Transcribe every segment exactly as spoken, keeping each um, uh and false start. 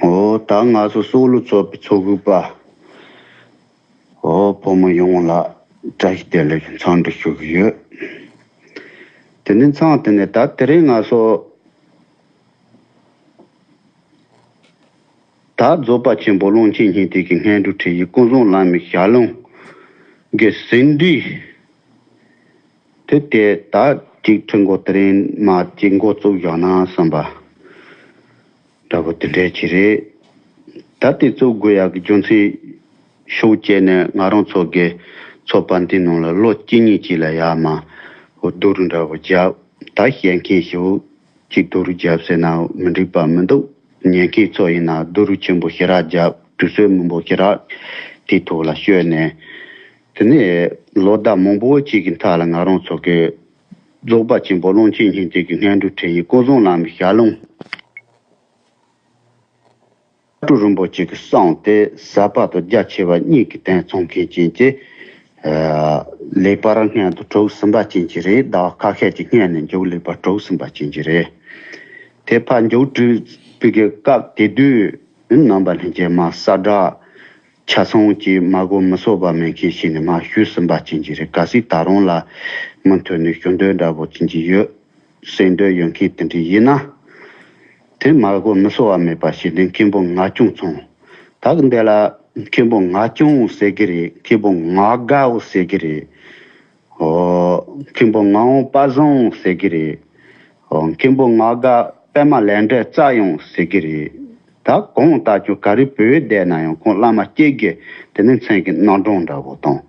འོ་ད་ང་ཚོ་སྲོག་བླུ་ཚོགས་པའི་ཚོགས་དཔོན་པ། འོ་ཕོ་མོ་ཡོངས་ལ་བཀྲ་ཤིས་བདེ་ལེགས་འཚམས་འདྲི་ཞུ་གི་ཡོད། དེ་ནས་མཚམས་དེ་ནས་ད་དེ་རིང་ང་ཚོ་ད་རྫོགས་པ་ཆེན་པོ་ཀློང་ཆེན་སྙིང་ཐིག་གི་སྔོན་འགྲོའི་ཁྲིད་ཡིག་ཀུན་བཟང་བླ་མའི་ཞལ་ལུང་གི་ཟིན་བྲིས། དེ་དེ་ད་ཅིག་ཁྲིད་འགོ་དེ་རིང་མ་ཅིག་འགོ་བཙུགས་བཞག་ན་བསམ་པ་འདྲ་པོ་དེ་འདྲའི་ཅིག་རེད། ད་དེ་བཙུགས་དགོས་ཡག་གི་རྒྱུ་མཚན་ཤུགས་བསྐྱེད་ནས་ང་རང་ཚོ་གི་ཚོགས་པ་འདི་ནང་ལ་ལོ་གཅིག་གཉིས་ཅིག་ལ་ཡར་མར་འོ་བསྡུ་རུབ་འདྲ་པོ་བརྒྱབ། ད་བཤད་མཁན་ཞིག་ཅིག་བསྡུ་རུབ་བརྒྱབ་ཟེར་ན་མི་འགྲིག་པ་མི་འདུག་ཉན་མཁན་ཚོ་ཡིན་ན་བསྡུ་རུབ་ཆེན་པོ་ཞེ་དྲག་བརྒྱབ། དུས་ཚོད་མང་པོ་ཞེ་དྲག་དེའི་ཐོག་ལ་ཤོར་ནས། དེ་ནས་ལོ་ཟླ་མང་པོ་ཅིག་གི་མཐའ་ལ་ང་རང་ཚོ་གི་རྫོགས་པ་ཆེན་པོ་ཀློང་ཆེན་སྙིང་ཐིག་གི་སྔོན་འགྲོའི་ཁྲིད་ཡིག་ཀུན་བཟང་བླ་མའི་ཞལ་ལུང་ཀྲུ་རིན་པོ་ཆེ་གི་གསུངས་ཏེ་ཟབ་པ་དང་རྒྱ་ཆེ་བ་གཉིས་ཀྱི་དོན་ཚང་མཁན་ཅན་གྱི་ལེགས་པར་སྔོན་དུ་གྲུབ་ཟིན་པ་ཅན་གྱི་རེད། ཟླ་བ་ཁ་ཤས་ཀྱི་སྔོན་ནས་མཇུག་ལེགས་པར་གྲུབ་ཟིན་པ་ཅན་གྱི་རེད། དེ་ཕར་མཇུག་སྒྲིལ་བའི་སྐབས་དེ་དུས་རྣམ་པ་ལྷན་རྒྱས་མ་གསལ་བསྒྲགས་ཆ་ཚང་གི་མ་གོ་མི་ཚོར་བ་མེད་མཁན་ཞིག་ནས་མ་ཞུས་ཟིན་པ་ཅན་གྱི་རེད། གལ་སྲིད་ད་རུང་ལ་མུ་མཐུད་ནས་ཞུ་འདོད་འདྲ་པོ་ཅན་གྱི་ཡོད། གསན་འདོད་ཡོད་མཁན་དེ་འདྲ་ཡིན་ན། དེ་མ་གོ་མི་ཚོར་བ་མེད་པ་ཞིག་ནས་མཁན་པོ་ངག་སྐྱོང་ཚང་། ད་གི་འདི་ལ་མཁན་པོ་ངག་སྐྱོང་ཟེར་གི་རེད། མཁན་པོ་ངག་དགའ་བོ་ཟེར་གི་རེད། ཨོ། མཁན་པོ་ངག་དབང་པ་བཟང་ཟེར་གི་རེད། ཨོ། མཁན་པོ་ངག་དགའ་པད་མ་ལས་འབྲས་རྩ་ཡང་ཟེར་གི་རེད། ད་གང་ལྟར་ཀྱང་ག་རེ་བོད་བསྡད་ན་ཡང་ཁོང་བླ་མ་སྐྱེས་ཀྱི་དེ་ནི་མཚན་གྱི་རྣམ་གྲངས་འདྲ་པོ་དང་།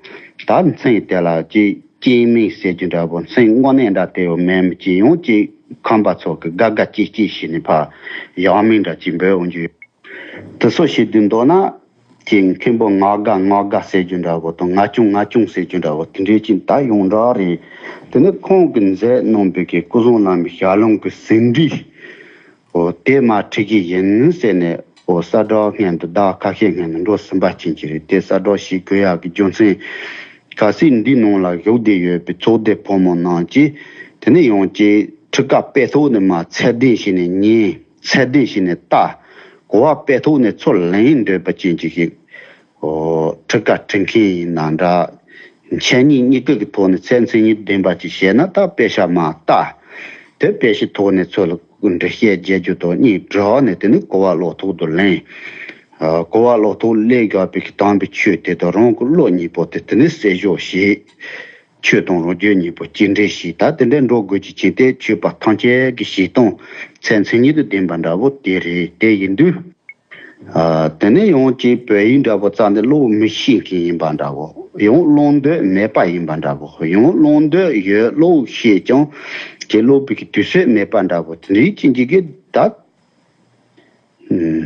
ད་མཚན་དེ་ལ་ཅིག་སྐྱེས་མིང་ཟེར་རྒྱུ་འདྲ་པོ་མཚན་དངོས་གནས་འདྲ་དེ་ཡང་མེད་མི་ཅིག་ཡང་ཅིག་ཁམས་པ་ཚོ་གི་དགའ་དགའ་སྐྱིད་སྐྱིད་ཞིག་ནི་ཕ་ཡང་མིང་འདྲ་ཅིག་འབོད་འོང་རྒྱུ། དེ་ཚོ་བྱེད་དུས་མདོར་ན། ཅིག་མཁན་པོ་ངག་དགའ་ངག་དགའ་ཟེར་རྒྱུ་འདྲ་པོ་དང་ངག་སྐྱོང་ངག་སྐྱོང་ཟེར་རྒྱུ་འདྲ་པོ་དེ་འདྲའི་ཅིག་ད་ཡོངས་གྲགས་རེད། དེ་ནི་ཁོང་གིས་མཛད་གནང་བའི་གི་སྐུ་གསུང་བླ་མའི་ཞལ་ལུང་གི་ཟིན་བྲིས། འོ་དེ་མར་ཁྲིད་ཀྱི་ཡིན་ཟེར་ནས་འོ་གསལ་བསྒྲགས་སྔོན་དུ་ཟླ་ཁ་ཤས་སྔོན་དུ་འགྲོ་ཟིན་པ་ཅན་གྱི་རེད། དེ་གསལ་བསྒྲགས་ཞིག་དགོས་ཡག་གི་རྒྱུ་མཚན། གལ་སྲིད་འདི་ནང་ལ་བཞུགས་བསྡད་ཡོད་པའི་ཚོགས་སྡེ་ཕོ་མོ་རྣམས་ཀྱིས་དེ་ནི་ཡང་ཅིག་ཁྲིད་ཀ་དཔེ་ཐོག་ནས་མར་ཚད་ལྡན་ཞིག་ནས་ཉན། ཚད་ལྡན་ཞིག་ནས་ལྟ། གོ་བ་དཔེ་ཐོག་ནས་ཚུར་ལེན་འདོད་པ་ཅན་གྱི་ཞིག་འོ། ཁྲིད་ཀ་ཁྲིད་མཁན་ཡིན་ན་འདྲ། འཆད་ཉན་སྙིང་གི་ཐོག་ནས་ཚད་མཚན་ཉིད་ལྡན་པ་ཅིག་བཤད་ན་ད་དཔེ་ཆ་མར་ལྟ། དེ་དཔེ་ཆའི་ཐོག་ནས་ཚུར་འགྲེལ་བཤད་རྒྱག་རྒྱུ་དང་གཉིས་སྦྲགས་ནས་དེ་ནི་གོ་བ་བློ་ཐོག་ཏུ་ལེན། ཨ། གོ་བ་བློ་ཐོག་ལེན་དགོས་པའི་གི་དམ་པའི་ཆོས་དེ་དང་རང་གི་བློ་གཉིས་པོ་དེ་དེ་ནི་བསྲེ་བཞག་བྱེད། ཆོས་དང་རང་རྒྱུད་གཉིས་པོ་གཅིག་འདྲེས་བྱེད། ད་དེ་འདྲའི་འགྲོ་དགོས་ཀྱི་ཅིག་དེ་ཆོས་པ་ཐམས་ཅད་ཀྱི་བྱེད་སྟངས་ཚད་མཚན་ཉིད་དུ་ལྡན་པ་འདྲ་བོ་དེ་རེད། དེ་ཡིན་དུས། ཨ། དེ་ནས་ཡང་ཅིག་བོད་ཡིག་འདྲ་པོ་རྩ་ནས་ཀློག་མི་ཤེས་མཁན་ཡིན་པ་འདྲ་བོ། ཡང་ཀློག་འདོད་མེད་པ་ཡིན་པ་འདྲ་བོ། ཡང་ཀློག་འདོད་ཡོད་ཀློག་ཤེས་ཀྱང་ཅིག་ཀློག་པའི་གི་དུས་ཚོད་མེད་པ་འདྲ་བོ་དེ་འདྲའི་ཅན་གྱི་གི་ད་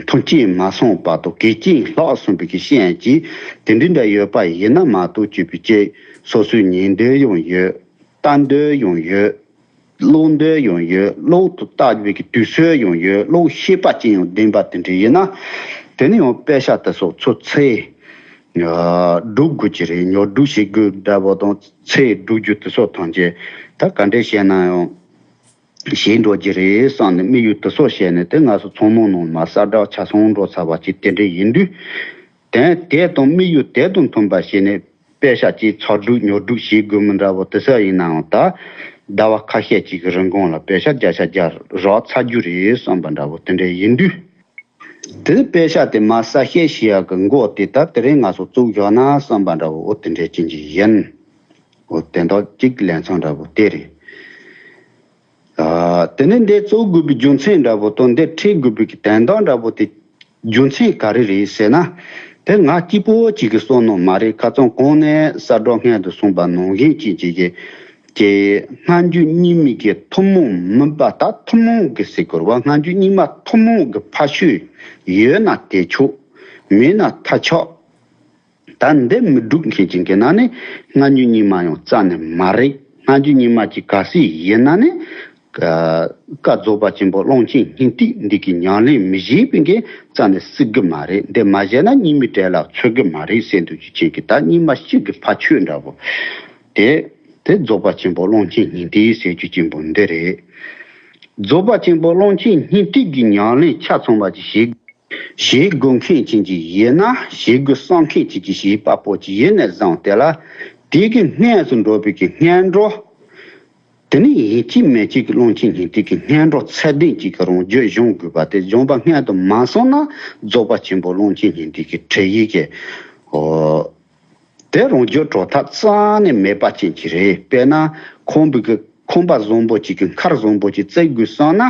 ཐོན་སྐྱེད་མ་སོང་བར་དུ་གོས་ཆེན་ལྷག་སོང་བའི་གི་ཤེས་ཡོན་ཅིག་དེ་འདྲའི་འདྲ་ཡོད་པ་ཡིན་ན་མ་གཏོགས་ཅིག་བོད་སྐད་སོ་སོའི་ཉན་འདོད་ཡང་ཡོད། ལྟ་འདོད་ཡང་ཡོད། ཀློག་འདོད་ཡང་ཡོད། ཀློག་ཏུ་ལྟ་བའི་གི་དུས་ཚོད་ཡང་ཡོད། ཀློག་ཤེས་པ་ཅན་ཡང་ལྡན་པ་དེ་འདྲ་ཡིན་ན། དེ་ནི་ཡང་དཔེ་ཆ་དེ་ཚོ་ཚུར་ཚད་སྒྲུབ་དགོས་ཀྱི་རེད། ཉོ་སྒྲུབ་བྱེད་དགོས་འདྲ་པོ་དང་ཚད་སྒྲུབ་རྒྱུ་དེ་ཚོ་ཐམས་ཅད་ད་ག་འདྲས་བཤད་ན་ཡང་ཞེད་འགྲོ་གི་རེད་བསམ་ནས་དམིགས་ཡུལ་དེ་ཚོ་བཤད་ནས་དེ་ང་ཚོ་ཚང་མ་ནང་མ་གསལ་བསྒྲགས་ཆ་ཚང་འགྲོ་ཚར་བ་ཅིག་དེ་འདྲས་ཡིན་དུས། དེ་དེ་དང་དམིགས་ཡུལ་དེ་དང་མཐུན་པ་བྱས་ནས། དཔེ་ཆ་ཅིག་ཚགས་སྒྲུབ་ཉོ་སྒྲུབ་བྱེད་དགོས་མི་འདྲ་བོ་དེ་ཚོ་ཡིན་ནའང་ད། ཟླ་བ་ཁ་ཤས་ཅིག་གི་རིང་གོང་ལ་དཔེ་ཆ་བརྒྱ་ཆ་བརྒྱ་རག་ཚར་རྒྱུ་རེད་བསམ་པ་འདྲ་བོ་དེ་འདྲ་ཡིན་དུས། དེ་དཔེ་ཆ་དེ་མར་གསལ་བཤད་བྱེད་ཡག་གི་འགོ་དེ་ད་དེ་རིང་ང་ཚོ་བཙུགས་བཞག་ན་བསམ་པ་འདྲ་བོ་འོ་དེ་འདྲ་ཅན་ཅིག་ཡིན། འོ་དེ་འདྲ་ཅིག་ལས་མཚམས་འདྲ་བོ་དེ་རེད། ཨ། དེ་ནས་འདི་བཙུགས་དགོས་པའི་རྒྱུ་མཚན་འདྲ་པོ་དང་འདི་ཁྲིད་དགོས་པའི་གི་དོན་དག་འདྲ་པོ་དེ་རྒྱུ་མཚན་ག་རེ་རེད་ཟེར་ན། དེ་ང་གཅིག་པོ་གཅིག་གིས་བསམ་ནོ་མ་རེད། ཁ་སང་གོང་ནས་གསལ་བསྒྲགས་སྔོན་དུ་གསུངས་པ་ནང་བཞིན་གཅིག་གཅིག་གིས་ཀྱི་སྔ་འགྱུར་རྙིང་མའི་གི་ཐུན་མོང་མིན་པ་ད་ཐུན་མོང་གི་ཟེར་དགོས་རེད་བ། སྔ་འགྱུར་རྙིང་མ་ཐུན་མོང་གི་ཕ་ཆོས་ཡོད་ན་དེ་ཆོག་མེད་ན་ཐ་ཆག་ད་འདི་མི་སྒྲུབ་མཁན་ཅན་གྱི་ནང་ནས་སྔ་འགྱུར་རྙིང་མ་ཡང་རྩ་ནས་མ་རེད། སྔ་འགྱུར་རྙིང་མ་གཅིག་ག་སྲིད་ཡིན་ན་ནི། ཀ་ཀ་རྫོགས་པ་ཆེན་པོ་ཀློང་ཆེན་སྙིང་ཐིག་འདི་གི་ཉམས་ལེན་མི་བྱེད་པའི་གི་རྩ་ནས་སྲིད་གི་མ་རེད། འདི་མ་བྱས་ན་རྙིང་མའི་གྲས་ལ་ཚུད་གི་མ་རེད་ཟེར་འདུག་ཅིག་ཅན་གྱི་ད་རྙིང་མ་གཅིག་གི་ཕ་ཆོས་འདྲ་པོ། དེ་དེ་རྫོགས་པ་ཆེན་པོ་ཀློང་ཆེན་སྙིང་ཐིག་ཟེར་རྒྱུ་ཅན་པོ་འདི་རེད། རྫོགས་པ་ཆེན་པོ་ཀློང་ཆེན་སྙིང་ཐིག་གི་ཉམས་ལེན་ཆ་ཚང་བ་ཅིག་བྱེད། ཞེས་དགོས་མཁན་ཅན་གྱི་ཡིན་ན། ཞེས་དགོས་བསམ་མཁན་ཅན་གྱི་ཞེས་པ་པོ་ཅིག་ཡིན་ནས་བཟུང་སྟེ་ལ། དེ་གི་སྔས་སུ་འགྲོ་བའི་གི་སྔོན་འགྲོ། དེ་ནི་ཡིན་གཅིག་མིན་གཅིག་གི་ཀློང་ཆེན་སྙིང་ཐིག་གི་སྔོན་འགྲོ་ཚད་ལྡན་གཅིག་གི་རང་རྒྱུད་སྦྱོང་དགོས་པ་དེ། སྦྱོང་པ་སྔོན་དུ་མ་སོང་ན་རྫོགས་པ་ཆེན་པོ་ཀློང་ཆེན་སྙིང་ཐིག་གི་ཁྲིད་ཡིག་གི། ཨོ། དེ་རང་རྒྱུད་གྲོལ་ཐབས་རྩ་ནས་མེད་པ་ཅན་གྱི་རེད། དཔེར་ན་ཁང་པའི་གི་ཁང་པ་བཟང་པོ་ཅིག་གི་མཁར་བཟང་པོ་ཅིག་བརྩིག་དགོས་བསམ་ན།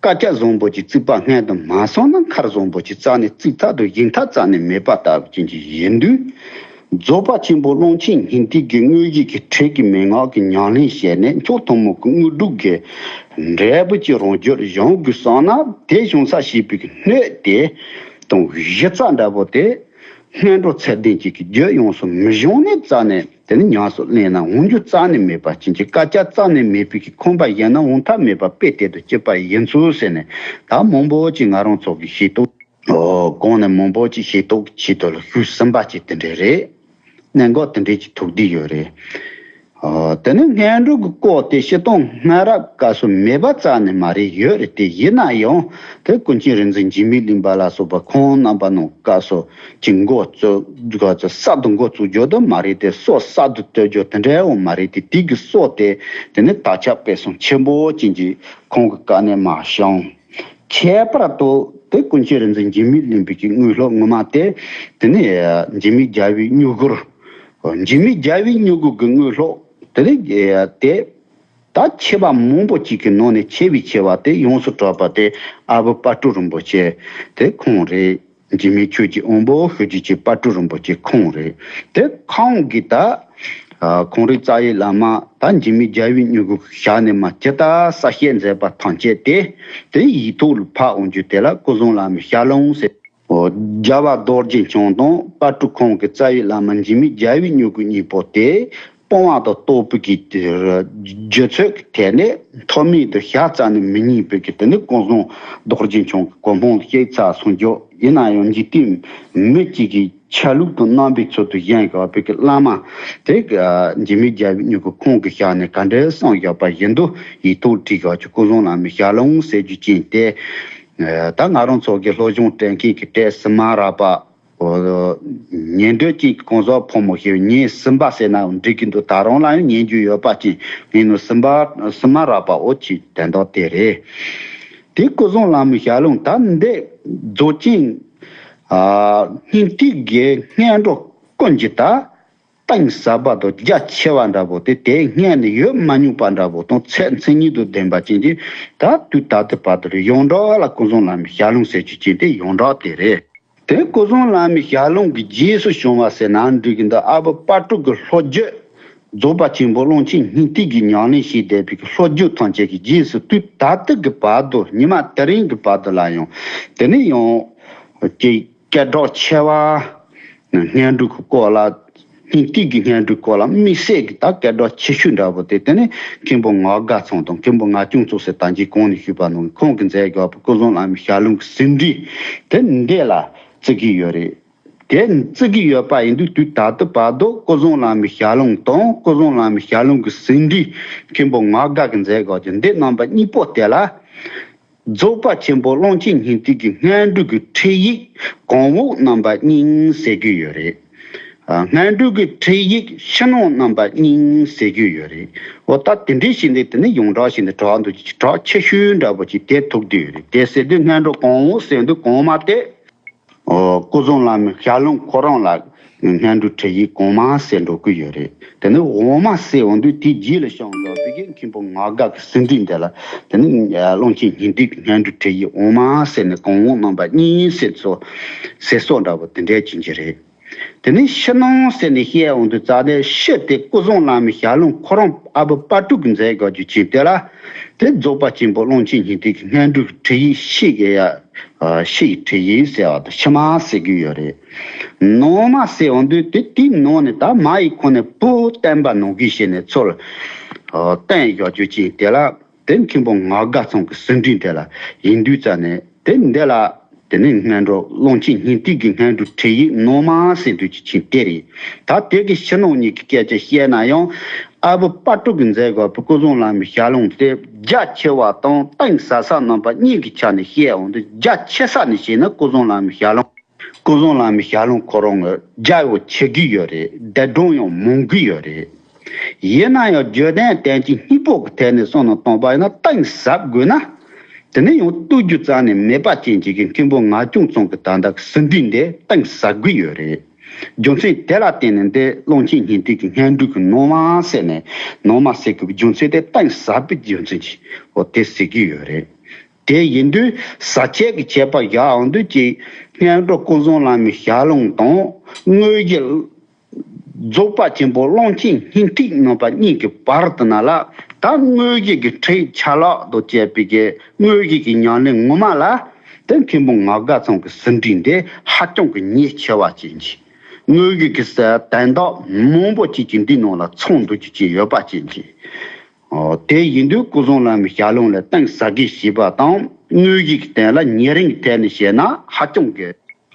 དཀར་ཆག་བཟང་པོ་ཅིག་བརྩིགས་པ་སྔོན་དུ་མ་སོང་ན་མཁར་བཟང་པོ་ཅིག་རྩ་ནས་བརྩིག་ཐབས་དང་བཞེངས་ཐབས་རྩ་ནས་མེད་པ་ལྟ་བུ་ཅན་གྱི་ཡིན་དུས། རྫོགས་པ་ཆེན་པོ་ཀློང་ཆེན་སྙིང་ཐིག་གི་དངོས་གཞི་གི་ཁྲིད་ཀྱི་མན་ངག་གི་ཉམས་ལེན་བྱས་ནས། མཆོག་ཐུན་མོང་གི་དངོས་གྲུབ་ཀྱི་འབྲས་བུ་ཅིག་རང་རྒྱུད་སྦྱོང་དགོས་བསམ་ན། དེ་སྦྱོང་ས་བྱེད་པའི་སྣོད་དེ་དང་གཞི་རྩ་འདྲ་པོ་དེ། སྔོན་འགྲོ་ཚད་ལྡན་གཅིག་གི་རྒྱུད་ཡོངས་སུ་མི་སྦྱོང་ནས་རྩ་ནས་དེ་ནི་ཉམས་སུ་ལེན་ན་འོང་རྒྱུ་རྩ་ནས་མེད་པ་ཅན་གྱི། དཀར་ཆག་རྩ་ནས་མེད་པའི་གི་ཁང་པ་བཞེངས་ན་འོང་ཐབས་མེད་པ་དཔེ་དེ་དང་གཅིག་པ་ཡིན་ཚུལ་ཟེར་ནས། ད་མང་པོ་ཅིག་ང་རང་ཚོ་གི་ཤེས་རྟོགས། ཨོ། གོང་ནས་མང་པོ་ཅིག་ཤེས་རྟོགས་ཆེད་དུ་ལ་ཞུས་ཟིན་པ་ཅིག་དེ་འདྲས་རེད། གནད་འགག་དེ་འདྲས་ཅིག་ཐུག་བསྡད་ཡོད་རེད། ཨོ། དེ་ནི་སྔོན་འགྲོ་གི་སྐོར་དེ་སྤྱིར་བཏང་སྔ་རབས་སྐབས་སུ་མེད་པ་རྩ་ནས་མ་རེད། ཡོད་རེད། དེ་ཡིན་ན་ཡང་དེ་ཀུན་མཁྱེན་རིག་འཛིན་འཇིགས་མེད་གླིང་པ་ལ་སོགས་པ་ཁོང་རྣམ་པ་ནང་སྐབས་སུ་ཅིག་འགོ་བཙུགས། འགོ་བཙུགས། གསར་དུ་འགོ་བཙུགས་རྒྱུ་དེ་མ་རེད། དེ་སྲོལ་གསར་དུ་གཏོད་རྒྱུ་དེ་འདྲའོ་མ་རེད། དེ་དེ་གི་སྲོལ་དེ་དེ་ནི་དར་ཁྱབ་སྤེལ་གསུམ་ཆེན་པོ་ཅན་གྱི་ཁོང་གི་བཀའ་ནས་མར་བྱུང་། ཁྱད་པར་དུ་དེ་ཀུན་མཁྱེན་རིག་འཛིན་འཇིགས་མེད་གླིང་པའི་གི་དངོས་སློབ་ངོ་མ་དེ། དེ་ནི་འཇིགས་མེད་རྒྱལ་བའི་སྨྱུ་གུར། འཇིགས་མེད་རྒྱལ་བའི་སྨྱུ་གུ་གི་དངོས་སློབ་དེ་ནི་དེ། ད་ཆེ་བ་མང་པོ་ཅིག་གི་ནང་ནས་ཆེ་བའི་ཆེ་བ་དེ་ཡོངས་སུ་གྲགས་པ་དེ་ཨ་བུ་དཔལ་སྤྲུལ་རིན་པོ་ཆེ་དེ་ཁོང་རེད། འཇིགས་མེད་ཆོས་ཀྱི་དབང་པོ་ཞུ་རྒྱུ་ཅན་དཔལ་སྤྲུལ་རིན་པོ་ཆེ་ཁོང་རེད། དེ་ཁོང་གིས་ད་ཁོང་རའི་རྩ་བའི་བླ་མ་ད་འཇིགས་མེད་རྒྱལ་བའི་སྨྱུ་གུ་བཞག་ནས་མར་ཇི་ལྟར་གསལ་བཤད་མཛད་པ་ཐམས་ཅད་དེ། དེ་ཡིག་ཐོག་ལ་ཕབ་འོང་རྒྱུ་དེ་ལ་སྐུ་གཟུགས་བླ་མའི་ཞལ་ལུང་ཟེར། རྒྱལ་བ་རྡོ་རྗེ་འཆང་དང་དཔལ་སྤྲུལ་ཁོང་གི་རྩ་བའི་བླ་མ་འཇིགས་མེད་རྒྱལ་བའི་སྨྱུ་གུ་གཉིས་པོ་དེ། སྤོང་བ་དང་རྟོགས་པའི་གི་རྒྱུད་ཚོད་ཀྱི་ཐད་ནས་ཐོགས་མེད་དུ་ཞལ་རྩ་ནས་མི་གཉེར་བའི་གི་དེ་ནི་སྐུ་གཟུགས་རྡོ་རྗེ་འཆང་གི་གོ་འཕང་གཤེགས་ཚར་སོང་རྒྱུ་ཡིན་ན་ཡང་། འཇིག་རྟེན་མི་གཅིག་གིས་ཆ་ལུགས་དང་རྣམ་པའི་ཚུལ་དུ་བཞེངས་བཞག་པའི་གི་བླ་མ་དེ། འཇིགས་མེད་རྒྱལ་བའི་སྨྱུ་གུ་ཁོང་གི་ཞལ་ནས་ག་འདྲས་གསུངས་བཞག་པ་བཞིན་དུ་ཡིག་ཐོག་བྲིས་བཞག་རྒྱུ་སྐུ་གཟུགས་བླ་མའི་ཞལ་ལུང་ཟེར་རྒྱུ་ཅན་དེ། ད་ང་རང་ཚོ་གི་སློབ་སྦྱོང་སྤྲད་མཁན་གྱི་གྲས་སི་མ་ར་པ། ཉན་འདོད་ཅན་གྱི་གང་ཟག་ཕོ་མོ་ཞིག་ཉན་ཟིན་པ་ཟེར་ན་འགྲིག་གི་འདུག་ད་རུང་ལ་ཡང་ཉན་རྒྱུ་ཡོད་པ་ཅིག་ཡིན་ནོ། སི་མ་སི་མ་ར་པ་འོ་ཅིག་དོན་དག་དེ་རེད། དེ་སྐུ་གཟུགས་བླ་མའི་ཞལ་ལུང་ད་འདི་རྫོགས་ཆེན་སྙིང་ཐིག་གི་སྔོན་འགྲོ་ཀུན་གྱི་ད། གཏིང་ཟབ་པ་དང་རྒྱ་ཆེ་བ་འདྲ་པོ་དེ། དེའི་སྔོན་ནས་ཡོད་མ་མྱོང་པ་འདྲ་པོ་དང་ཚད་མཚན་ཉིད་དང་ལྡན་པ་ཅན་གྱི། ད་དུས་ད་ལྟ་བར་དུ་ཡོངས་གྲགས་ལ་སྐུ་གཟུགས་བླ་མའི་ཞལ་ལུང་ཟེར་རྒྱུ་ཅན་དེ་ཡོངས་གྲགས་དེ་རེད། དེ་སྐུ་གཟུགས་བླ་མའི་ཞལ་ལུང་གི་རྗེས་སུ་བྱུང་བ་ཟེར་ན་འགྲིག་གི་འདུག་ཨ་བུ་དཔལ་སྤྲུལ་གྱི་སློབ་བརྒྱུད། རྫོགས་པ་ཆེན་པོ་ཀློང་ཆེན་སྙིང་ཐིག་གི་ཉམས་ལེན་བྱས་བསྡད་པའི་གི་སློབ་བརྒྱུད་ཐམས་ཅད་ཀྱི་རྗེས་སུ་དུས་ད་ལྟ་གི་བར་དུ་ཉི་མ་དེ་རིང་གི་བར་དུ་ལ་ཡང་དེ་ནས་ཡང་ཅིག་སྐད་གྲགས་ཆེ་བ། སྔོན་འགྲོ་གི་སྐོར་ལ། སྙིང་ཐིག་གི་སྔོན་འགྲོའི་སྐོར་ལ་དམིགས་བསལ་གྱི་ད་སྐད་གྲགས་ཆེ་ཤོས་འདྲ་པོ་དེ། དེ་ནི་མཁན་པོ་ངག་དགའ་ཚང་དང་མཁན་པོ་ངག་སྐྱོང་ཚང་ཟེར་ད་གིན་གོང་ནས་ཞུས་པ་ནང་ཁོང་གིས་མཛད་ཡོད་པའི་སྐུ་གཟུགས་བླ་མའི་ཞལ་ལུང་གི་ཟིན་བྲིས་དེ་འདི་ལ་བརྩི་གི་ཡོད་རེད། དེ་བརྩི་གི་ཡོད་པ་ཡིན་དུས་དུས་ད་ལྟ་བར་དུ་སྐུ་གཟུགས་བླ་མའི་ཞལ་ལུང་དང་སྐུ་གཟུགས་བླ་མའི་ཞལ་ལུང་གི་ཟིན་བྲིས་མཁན་པོ་ངག་དགའ་གིས་མཛད་ཡོད་ཀྱི་འདི་རྣམ་པ་གཉིས་པོ་དེ་ལ། རྫོགས་པ་ཆེན་པོ་ཀློང་ཆེན་སྙིང་ཐིག་གི་སྔོན་འགྲོ་གི་ཁྲིད་ཡིག་གོང་འོག་རྣམ་པ་གཉིས་ཟེར་གྱི་ཡོད་རེད། ཨ། སྔོན་འགྲོ་གི་ཁྲིད་ཡིག་ཕྱི་ནང་རྣམ་པ་གཉིས་ཟེར་གྱི་ཡོད་རེད། འོ་ད་དེ་འདྲའི་ཞིག་འདི་དེ་ནི་ཡོངས་གྲགས་ཤིག་འདི་གྲགས་འདུག་གྲགས་ཆེ་ཤོས་འདྲ་པོ་ཅིག་དེ་ཐུག་བསྡད་ཡོད་རེད། དེ་ཟེར་དུས་སྔོན་འགྲོ་གོང་འོག་ཟེར་དུས་གོང་མ་དེ། ཨོ། སྐུ་གཟུགས་བླ་མའི་ཞལ་ལུང་ཁོ་རང་ལ་སྔོན་འགྲོའི་ཁྲིད་ཡིག་གོང་མ་ཟེར་འགྲོ་གི་ཡོད་རེད། དེ་ནས་འོག་མ་ཟེར་འོང་དུས་དེའི་རྗེས་ལ་བྱུང་ཡོད་པའི་གི་མཁན་པོ་ངག་དགའ་གི་ཟིན་བྲིས་འདི་ལ། དེ་ནས་ཀློང་ཆེན་སྙིང་ཐིག་སྔོན་འགྲོའི་ཁྲིད་ཡིག་འོག་མ་ཟེར་ནས་གོང་འོག་རྣམ་པ་གཉིས་ཟེར་ཚོ་ཟེར་སོགས་འདྲ་པོ་དེ་འདྲའི་ཅན་གྱི་རེད། དེ་ནས་ཕྱི་ནང་ཟེར་ནས་བཤད་འོང་དུས་རྩ་ནས་ཕྱི་དེ་སྐུ་གཟུགས་བླ་མའི་ཞལ་ལུང་ཁོ་རང་ཨ་བུ་དཔལ་སྤྲུལ་གྱིས་མཛད་དགོས་རྒྱུ་ཅན་དེ་ལ། དེ་རྫོགས་པ་ཆེན་པོ་ཀློང་ཆེན་སྙིང་ཐིག་གི་སྔོན་འགྲོའི་ཁྲིད་ཡིག་ཕྱི་གི་ཡ། ཨ། ཕྱི་ཡི་ཁྲིད་ཡིག་ཟེར་བ་དང་ཕྱི་མ་ཟེར་གྱི་ཡོད་རེད། ནང་མ་ཟེར་འོང་དུས་དེ་དེའི་ནང་ནས་ད་མ་ཡི་ཁོངས་ནས་བུ་བསྟན་པ་ནང་གི་ཞེས་ནས་ཚུར། ཨ། བསྟན་ཡོད་རྒྱུ་ཅན་དེ་ལ། དེ་མཁན་པོ་ངག་དགའ་ཚང་གི་ཟིན་བྲིས་དེ་ལ་ཡིན་དུས་རྩ་ནས་དེ་འདི་ལ། དེ་ནས་སྔོན་འགྲོ་ཀློང་ཆེན་སྙིང་ཐིག་གི་སྔོན་འགྲོའི་ཁྲིད་ཡིག་ནང་མ་ཟེར་དུས་ཀྱི་ཆིངས་དེ་རེད། ད་དེ་གི་ཕྱི་ནང་གཉིས་ཀྱི་སྐད་ཆ་བཤད་ན་ཡང་ ཨ་བུ་དཔལ་སྤྲུལ་གྱིས་མཛད་དགོས་པའི་སྐུ་གཟུགས་བླ་མའི་ཞལ་ལུང་དེ་རྒྱ་ཆེ་བ་དང་གཏིང་ཟབ་ས་རྣམ་པ་གཉིས་ཀྱི་ཆ་ནས་བཤད་འོང་དུས། རྒྱ་ཆེ་ས་ནས་བཤད་ན་སྐུ་གཟུགས་བླ་མའི་ཞལ་ལུང་། སྐུ་གཟུགས་བླ་མའི་ཞལ་ལུང་ཁོ་རང་གི་རྒྱ་ཡང་ཆེ་གི་ཡོད་རེད། འདས་གྲོངས་ཡང་མང་གི་ཡོད་རེད། ཡིན་ན་ཡང་བརྗོད་དོན་དོན་སྤྱི་སྙིང་པོ་གི་ཐད་ནས་བསམ་བློ་བཏང་པ་ཡིན་ན། གཏིང་ཟབ་དགོས་ན་དེ་ནས་ཡང་བཏུས་རྒྱུ་རྩ་ནས་མེད་པ་ཅན་ཅིག་གི་མཁན་པོ་ངག་སྐྱོང་ཚང་གི་ད་ལྟ་གི་ཟིན་བྲིས་འདི་གཏིང་ཟབ་དགོས་ཡོད་རེད། རྒྱུ་མཚན་དེ་ལ་བརྟེན་ནས་འདི་ཀློང་ཆེན་སྙིང་ཐིག་གི་སྙན་སྒྲོན་གྱི་ནང་མ་ཟེར་ནས། ནང་མ་ཟེར་དགོས་པའི་རྒྱུ་མཚན་དེ་གཏིང་ཟབ་པའི་རྒྱུ་མཚན་གྱིས་འོ་དེ་ཟེར་གྱི་ཡོད་རེད། དེ་ཡིན་དུས་ཟབ་ཁྱད་ཀྱི་ཁྱད་པར་བཞག་འོང་དུས་ཀྱི་སྔོན་འགྲོ་སྐུ་གཟུགས་བླ་མའི་ཞལ་ལུང་དང་། དངོས་གཞི་རྫོགས་པ་ཆེན་པོ་ཀློང་ཆེན་སྙིང་ཐིག་རྣམ་པ་གཉིས་ཀྱི་བར་དུ་ན་ལ། ད་དངོས་གཞི་གི་ཁྲིད་ཆ་ལག་དང་བཅས་པའི་གི་དངོས་གཞི་གི་ཉམས་ལེན་ངོ་མ་ལ། དེ་མཁན་པོ་ངག་དགའ་ཚང་གི་ཟིན་བྲིས་འདི་ཧ་ཅང་གི་ཉེན་ཆེ་བ་ཅན་གྱི། དངོས་གཞི་གི་ས་དོན་དག་མང་པོ་ཅིག་ཅིག་འདི་ནང་ལ་ཚང་འདུ་རྒྱུ་ཅིག་ཡོད་པ་ཅན་གྱི། ཨོ། དེ་ཡིན་དུས་སྐུ་གཟུགས་བླ་མའི་ཞལ་ལུང་ལ་གཏིང་ཟབ་གི་ཞེས་པ་དང་། དངོས་གཞི་གི་དོན་ལ་ཉེ་རིང་གི་ཐད་ནས་བཤད་ན་ཧ་ཅང་གི།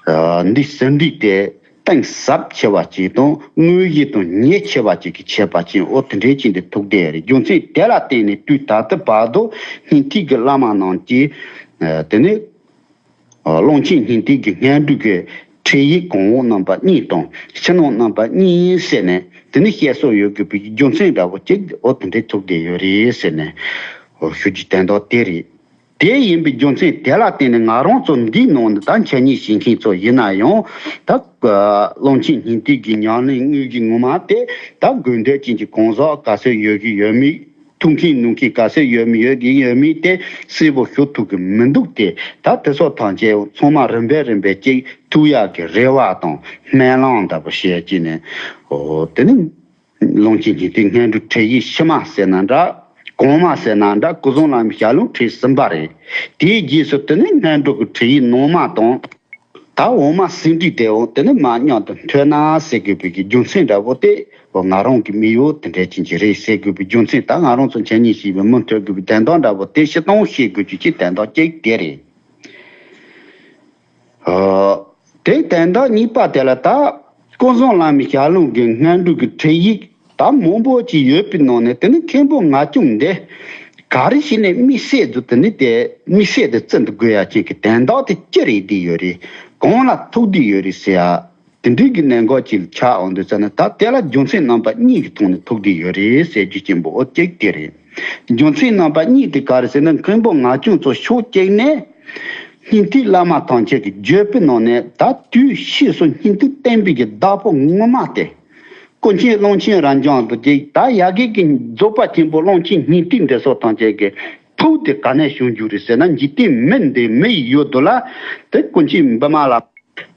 ཨ། འདི་ཟིན་བྲིས་དེ་གཏིང་ཟབ་ཆེ་བ་ཅིག་དང་དངོས་གཞི་དང་ཉེན་ཆེ་བ་ཅིག་གི་ཁྱད་པར་ཅན་འོ་དེ་འདྲའི་ཅིག་འདི་ཐུག་བསྡད་རེད། རྒྱུ་མཚན་དེ་ལ་བརྟེན་ནས་དུས་ད་ལྟ་བར་དུ་སྙིང་ཐིག་གི་བླ་མ་རྣམས་ཀྱིས། ཨ། དེ་ནི། ཀློང་ཆེན་སྙིང་ཐིག་གི་སྙན་སྒྲོན་གྱི་ཁྲིད་ཡིག་གོང་འོག་རྣམ་པ་གཉིས་དང་ཕྱི་ནང་རྣམ་པ་གཉིས་ཟེར་ནས་དེ་ནི་བཤད་སྲོལ་ཡོད་དགོས་པའི་རྒྱུ་མཚན་འདྲ་བོ་ཅིག་འོ་དེ་འདྲའི་ཐུག་བསྡད་ཡོད་རེད་ཟེར་ནས་ཞུ་རྒྱུ་དོན་དག་དེ་རེད། དེ་ཡིན་པའི་རྒྱུ་མཚན་དེ་ལ་བརྟེན་ནས་ང་རང་ཚོ་འདིའི་ནང་དུ་ད་འཆད་ཉན་བྱེད་མཁན་ཚོ་ཡིན་ན་ཡང་ད་ཀློང་ཆེན་སྙིང་ཐིག་གི་ཉམས་ལེན་དངོས་གཞི་ངོ་མ་དེ་ད་དགོས་འདོད་ཅན་གྱི་གང་ཟག་ག་ཚོད་ཡོད་ཀྱི་ཡོད་མེད། ཐུགས་མཁྱེན་གནང་མཁན་ག་ཚོད་ཡོད་མེད་ཡོད་ཀྱི་ཡོད་མེད་དེ་གསལ་པོ་ཞུ་ཐུབ་ཀྱི་མི་འདུག་སྟེ། ད་དེ་ཚོ་ཐམས་ཅད་ཚང་མ་རིམ་པས་རིམ་པས་ཅིག་ཐུག་ཡག་གི་རེ་བ་དང་སྨོན་ལམ་འདྲ་པོ་བྱས་ཀྱི་ནས། འོ་དེ་ནི་ཀློང་ཆེན་སྙིང་ཐིག་སྙན་སྒྲོན་ཁྲིད་ཡིག་ཕྱི་མ་ཟེར་ན་འདྲ། གོང་མ་ཟེར་ན་འདྲ། སྐུ་གསུམ་བླ་མའི་ཞལ་ལུང་ཁྲིད་གསུམ་པ་རེད། དེའི་རྗེས་སུ་དེ་ནི་སྔོན་འགྲོ་གི་ཁྲིད་ཡིག་ནང་མ་དང་། ད་འོག་མ་ཟིན་བྲིས་དེའང་དེ་ནི་མ་མཉམ་དུ་འཐོན་ན་ཟེར་དགོས་པའི་གི་རྒྱུ་མཚན་འདྲ་བོ་དེ་ང་རང་གི་དམིགས་ཡུལ་དེ་འདྲ་ཅན་ཅིག་རེད་ཟེར་དགོས་པའི་རྒྱུ་མཚན། ད་ང་རང་ཚོ་འཆད་ཉན་བྱས་པའི་མུ་མཐུད་དགོས་པའི་དོན་དག་འདྲ་བོ་དེ་སྤྱིར་བཏང་བཤད་དགོས་རྒྱུ་ཅིག་དོན་དག་གཅིག་དེ་རེད། ཨ། དེ་དོན་དག་གཉིས་པ་དེ་ལ་ད་སྐུ་གསུམ་བླ་མའི་ཞལ་ལུང་གི་སྔོན་འགྲོ་གི་ཁྲིད་ཡིག་ད་མང་པོ་ཅིག་ཡོད་པའི་ནང་ནས་དེ་ནི་མཁན་པོ་ངག་སྐྱོང་འདི་ག་རེ་བྱས་ནས་དམིགས་བསལ་དུ་དེ་ནི་དེ་དམིགས་བསལ་དུ་བརྩི་འདུག་དགོས་ཡ་ཅིག་གི་དོན་དག་དེ་ཅི་རེད་བསྡད་ཡོད་རེད། གང་ལ་ཐུག་བསྡད་ཡོད་རེད་ཟེར་ཡ། དེ་འདྲའི་གི་གནད་འགག་ཅིག་ལ་ཆགས་འོང་དུས་ཙ་ན། ད་དེ་ལ་རྒྱུ་མཚན་རྣམ་པ་གཉིས་ཀྱི་ཐོག་ནས་ཐུག་བསྡད་ཡོད་རེད་ཟེར་རྒྱུ་ཅན་པོ་འོ་གཅིག་དེ་རེད། རྒྱུ་མཚན་རྣམ་པ་གཉིས་དེ་ག་རེ་ཟེར་ན། མཁན་པོ་ངག་སྐྱོང་ཚོ་ཕྱོགས་གཅིག་ནས་སྙིང་ཐིག་བླ་མ་ཐམས་ཅད་ཀྱི་བརྗོད་པའི་ནང་ནས་ད་དུས་ཕྱིས་སུ་སྙིང་ཐིག་བསྟན་པའི་གི་བདག་པོ་ངོ་མ་དེ། ཀུན་མཁྱེན་ཀློང་ཆེན་རབ་འབྱམས་དང་གཅིག་ད་ཡ་གི་གི་རྫོགས་པ་ཆེན་པོ་ཀློང་ཆེན་སྙིང་ཐིག་འདི་ཚོ་ཐམས་ཅད་ཀྱི་ཕུགས་དེ་ག་ནས་བྱུང་རྒྱུ་རེད་ཟེར་ན། འཇིག་རྟེན་མི་འདི་མི་ཡི་ཡུལ་དུ་ལ་དེ་ཀུན་མཁྱེན་བི་མ་ལ།